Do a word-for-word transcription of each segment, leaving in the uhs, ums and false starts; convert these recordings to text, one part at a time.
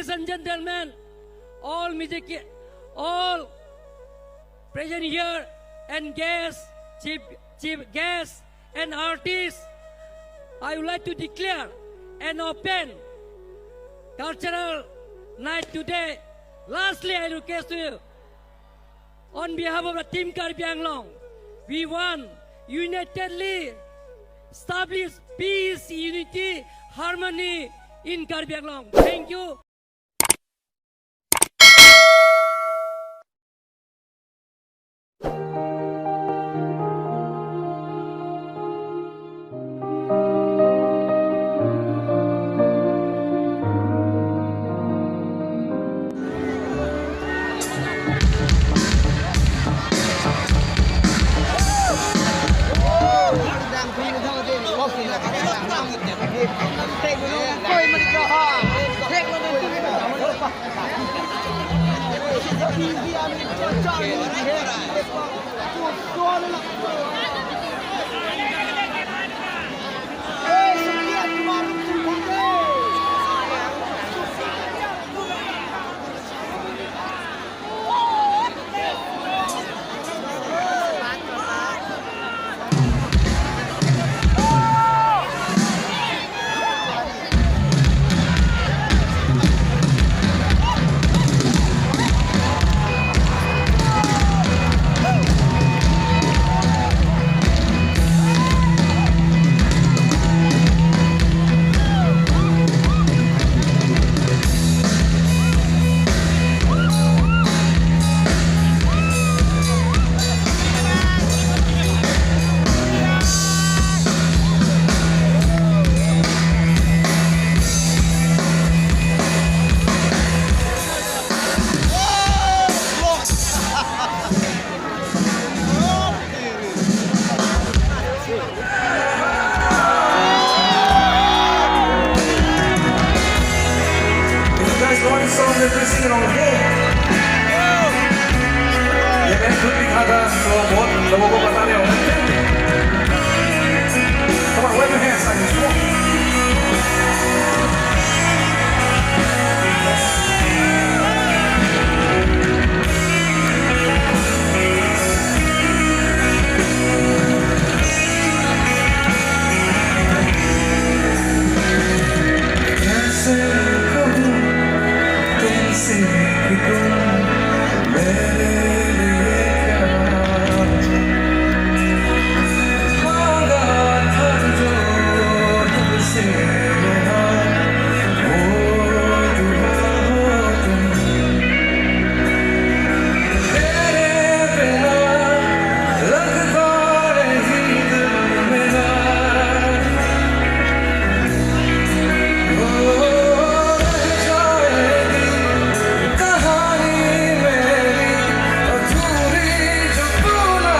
Ladies and gentlemen, all music, all present here and guests, chief, chief guests and artists, I would like to declare an open cultural night today. Lastly, I request to you, on behalf of the Team Karbi Anglong, we want unitedly establish peace, unity, harmony in Karbi Anglong. Thank you. If you guys know this song, let me sing it on the floor. ये मैं खुद लिखा था, तो बहुत लोगों को पता नहीं होगा। Come on, wave your hands like this. Come on. कैसे कहूँ तुमसे कि तुम मेरे लिए क्या मांगा था जो तुमसे मिला, वो दुआ हो तुम। तेरे बिना लगता नहीं दिल मेरा। ओ, रह जाएगी कहानी मेरी अधूरी, जो तू ना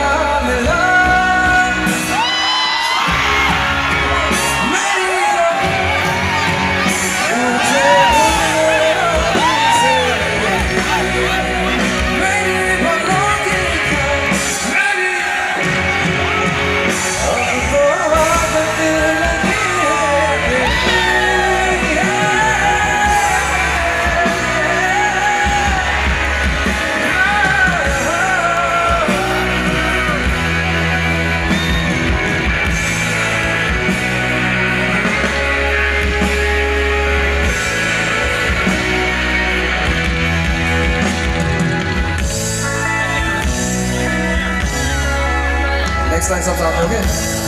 मिला। मेरी तुझे मेरी बातों की Next line, sab, sab, okay?